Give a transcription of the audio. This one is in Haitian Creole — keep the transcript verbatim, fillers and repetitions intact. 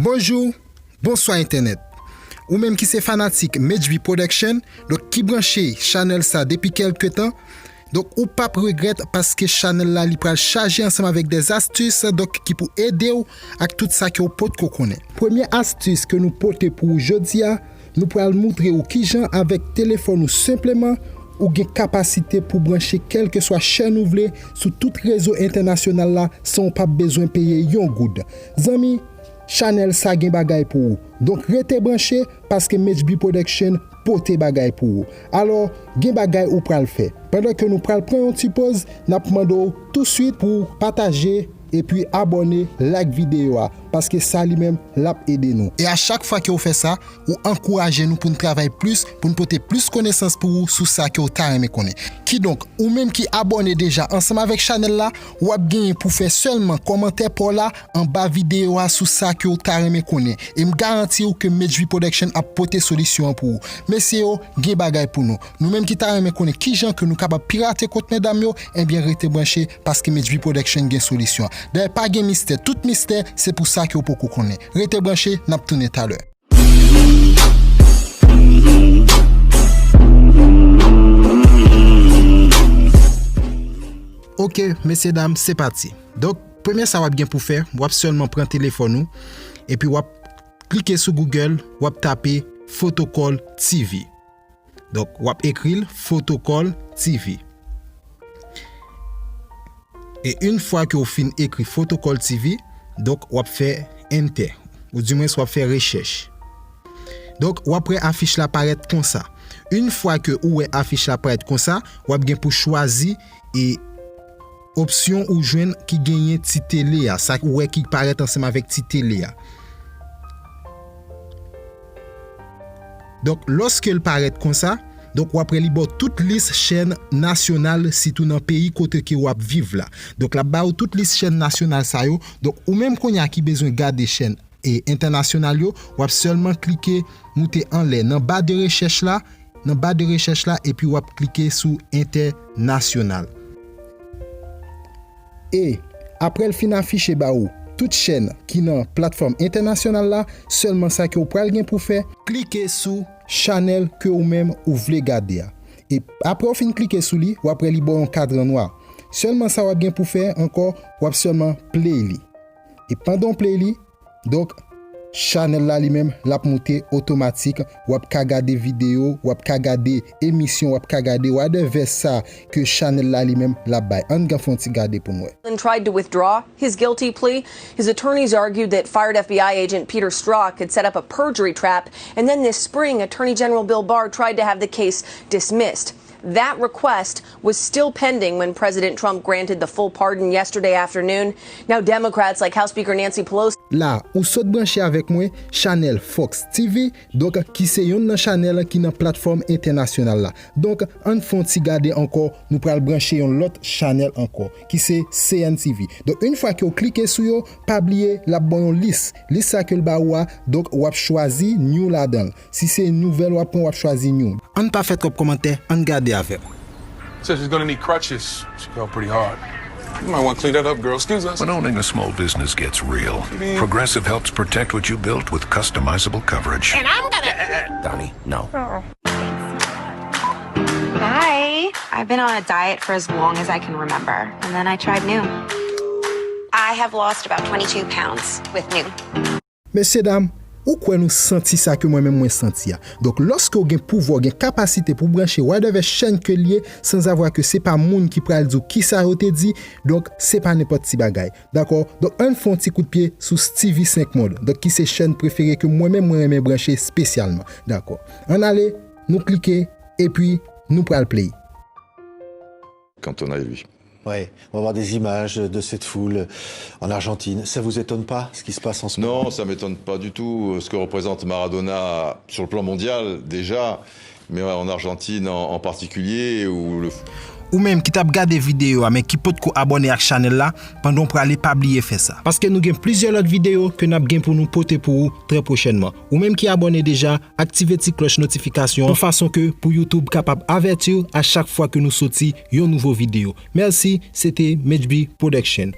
Bonjou, bonswa entènèt. Ou menm ki se fanatik Mejbi Production, donk ki branche chanèl sa depi kèlke tan, donk ou p ap regrèt paske chanèl la li pral chaje ansanm avèk des astuces, donk ki pou ede w ak tout sa ke w potko konnen. Premye astis ke nou pote pou ou jodi a, nou pral moutre w kijan avèk telefòn ou senpleman ou gen kapasite pou branche kèlkeswa chèn ou vle sou tout rezo entènasyonal la san w p ap bezwen peye yon goud. Zanmi, chanèl sa gen bagay pou ou. Donk rete branche paske Mejbi Production pote bagay pou ou. Alò, gen bagay ou pral fè. Pandan ke nou pral pran yon ti poz, n ap mande w touswit pou w pataje epi abòne, like videyo a, paske sa li menm l ap ede nou. E a chak fwa ke w fè sa, ou ankouraje nou pou n travay plis, pou n pote plis konesans pou ou sou sa ke w ta renmen konnen. Kidonk, ou menm ki abòne deja ansanm avèk chanèl la, w ap genyen pou fè sèlman kòmantè pa w la anba videyo a sou sa ke w ta renmen konnen. E m garanti w ke Mejbi Production ap pote solisyon an pou ou. Mesye yo, gen bagay pou nou. Nou menm ki ta renmen konnen kijan ke nou kapab pirate kont medam yo, ebyen rete branche paske Mejbi Production gen solisyon. Dayè pa gen mistè, tout mistè se pou sa ke w poko konnen. Rete branche, n ap tounen talè. Ok, mesye dam, se pati. Donk, premye sa w ap gen pou fè, w ap sèlman pran telefòn ou, epi w ap klike sou Google, w ap tape Photocall T V. Donk, w ap ekri l Photocall T V. E yon fwa ke w fin ekri Photocall T V, donk, w ap fè enter. Ou dimwens, w ap fè rechèch. Donk, w ap wè afich la parèt konsa. Yon fwa ke ou wè afich la parèt konsa, w ap gen pou chwazi e opsyon ou jwenn ki genyen ti tele a, sa ou wè ki parèt ansanm avèk ti tele a. Donk, lòske l parèt konsa, donk, w ap wè li ba w tout lis chèn nasyonal, sitou nan peyi kote ke w ap viv la. Donk, l ap ba w tout lis chèn nasyonal sa yo. Donk, ou menm kounye a ki bezwen gade chèn e entènasyonal yo, w ap sèlman klike moute anlè nan ba de rechèch la, nan ba de rechèch la, epi w ap klike sou entènasyonal. E, apre l fin afiche ba ou tout chèn ki nan platfòm entènasyonal la, sèlman sa ke w pral gen pou fè, klike sou chanèl ke ou menm ou vle gade a. E apre w fin klike sou li, w ap wè li ba w yon kadran nwa. Sèlman sa w ap gen pou fè ankò, w ap sèlman play li. E pandan w play li, donk, chanèl la li menm, l ap moute otomatik. W ap ka gade videyo, w ap ka gade emisyon, w ap ka gade whatever sa ke chanèl la li menm l ap bay. Ann gen fè yon ti gade pou n wè. And tried to withdraw his guilty plea. His attorneys argued that fired F B I agent Peter Strzok had set up a perjury trap, and then this spring, Attorney General Bill Barr tried to have the case dismissed. That request was still pending when President Trump granted the full pardon yesterday afternoon. Now, Democrats like House Speaker Nancy Pelosi. La, ou sot branche avèk mwen, chanèl Fox T V, donk, ki se yonn nan chanèl ki nan platfòm entènasyonal la. Donk, ann fè yon ti gade ankò, nou pral branche yon lòt chanèl ankò, ki se C N T V. Donk, yon fwa ke w klike sou yo, pa bliye, l ap ba w yon lis. Lis sa ke l ba ou a, donk, w ap chwazi New ladan l. Si se nouvèl w ap pran, w ap chwazi New. Ann pa fè twòp kòmantè, ann gade avè m. Said she's gonna need crutches. She fell pretty hard. You might want to clean that up, girl. Excuse us. When owning a small business gets real, Progressive helps protect what you built with customizable coverage. And I'm gonna. Donnie, no. Hi. I've been on a diet for as long as I can remember, and then I tried Noom. I have lost about twenty-two pounds with Noom. Mesye dam, ou kwè nou santi sa ke mwen menm mwen santi a? Donk, lòske w gen pouvwa, w gen kapasite pou branche whatever chèn ke l ye, sanzavwa ke se pa moun ki pral di w kisa yo te di, donk, se pa nenpòt ti bagay. Dakò? Donk, ann fè yon ti kout pye sou Steevie Cinq Monde, donk, ki se chèn prefere ke mwen menm mwen renmen branche espesyalman. Dakò? Ann ale, nou klike, epi nou pral play. Quand on a vu. Ouais, on va voir des images de cette foule en Argentine. Ça vous étonne pas, ce qui se passe en ce moment ? Non, ça m'étonne pas du tout. Ce que représente Maradona sur le plan mondial, déjà, mais en Argentine en, en particulier, où le... Ou menm ki t ap gade videyo a, men ki potko abòne ak chanèl la, pandan w prale, pa bliye fè sa. Paske nou gen plizyè lòt videyo ke n ap gen pou nou pote pou ou trè pwochènman. Ou menm ki abòne deja, aktive ti klòch notifikasyon an, yon fason ke pou YouTube kapab avèti w a chak fwa ke nou soti yon nouvo videyo. Mèsi, se te Mejbi Production.